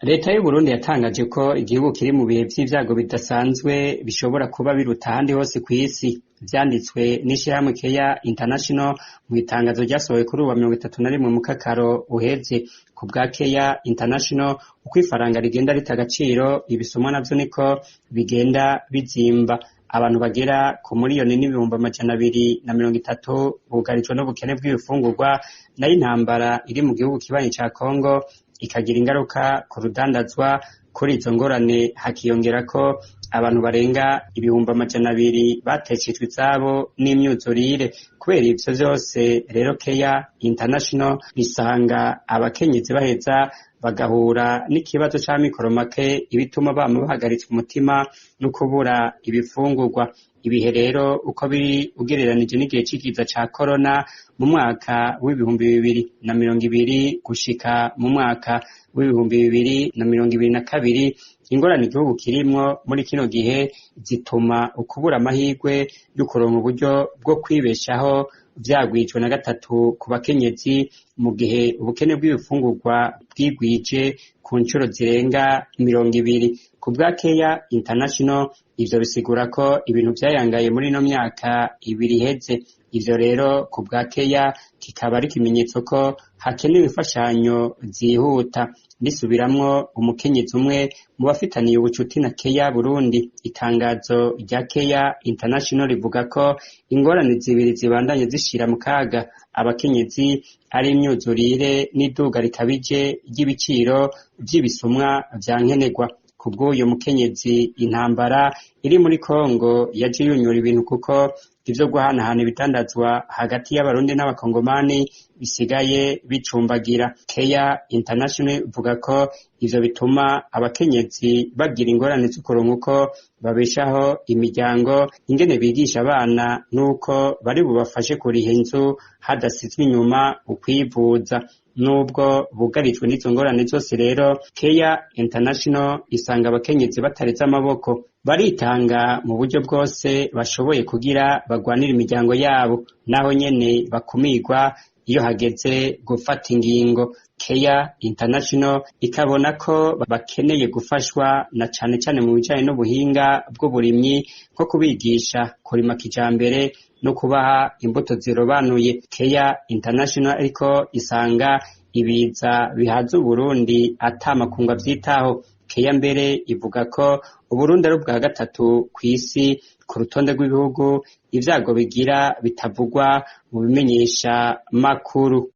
Leta y'Uburundi yatangaje ko igihugu kiri mu bihe vy'ivyago bidasanzwe bishobora kuba biruta ahandi hose kw'isi. Vyanditswe n'ishirahamwe Care International mw'itangazo ryasohowe kuri uwa 31 Mukakaro uheze. Ku bwa Care International, uko ifaranga rigenda rita agaciro, ibisumwa navyo niko bigenda bizimba. Abantu bagera ku 1,230,000 bugarijwe n'ubukene bw'ibifungurwa, nayo intambara iri mu gihugu kibanyi ca Congo ikagira ingaruka ku rudandazwa. Kuri izo ngorane hakiyongerako abantu barenga 200,000 bateshejwe izabo n'imyuzurire. Kubera ivyo vyose rero, Care International risanga abakenyezi baheza bagahura n'ikibazo c'amikoro make, ibituma bama bahagaritswe umutima no kubura ibifungurwa. Ibihe rero uko biri ugereranije n'igihe c'ikiza ca korona mu mwaka w'2020 gushika mu mwaka w'2022, ingorane igihugu kirimwo muri kino gihe zituma ukubura amahirwe yo kuronka uburyo bwo kwibeshaho vyagwijwe na gatatu ku bakenyezi, mu gihe ubukene bw'ibifungurwa bwigwije ku ncuro zirenga 20. Ku bwa Care International, ivyo bisigura ko ibintu vyayangaye muri ino myaka ibiri iheze. Ivyo rero ku bwa Care kikaba ari ikimenyetso ko hakenewe imfashanyo zihuta. Risubiramwo umukenyezi umwe mu bafitaniye ubucuti na Care Burundi, itangazo rya Care International rivuga ko ingorane zibiri zibandanye zishira mu kaga abakenyezi ari imyuzurire n'iduga rikabije ry'ibiciro vy'ibisumwa vya nkenerwa. Kubw'uyo mukenyezi, intambara iri muri Congo yaje yunyura ibintu, kuko ivyo guhanahana ibidandazwa hagati y'Abarundi n'Abakongomani bisigaye bicumbagira. Care International ivuga ko ivyo bituma abakenyezi bagira ingorane zo kuronka uko babeshaho imiryango, ingene bigisha abana n'uko bari bubafashe kuriha inzu, hadasizwe inyuma ukwivuza. Nubwo bugarijwe n'izo ngorane zose rero, Care International isanga abakenyezi batareze amaboko, baritanga mu buryo bwose bashoboye kugira bagwanire imiryango yabo, naho nyene bakumirwa iyo hageze gufata ingingo. Care International ikabona ko bakeneye gufashwa na cane cane mu bijanye n'ubuhinga bw'uburimyi, nko kubigisha kurima kijambere no kubaha imbuto zirobanuye. Care International ariko isanga ibiza bihaza Uburundi ata makungu avyitaho. Care mbere ivuga ko Uburundi ari ubwa gatatu kw'isi ku rutonde rw'ibihugu ivyago bigira bitavugwa mu bimenyesha makuru.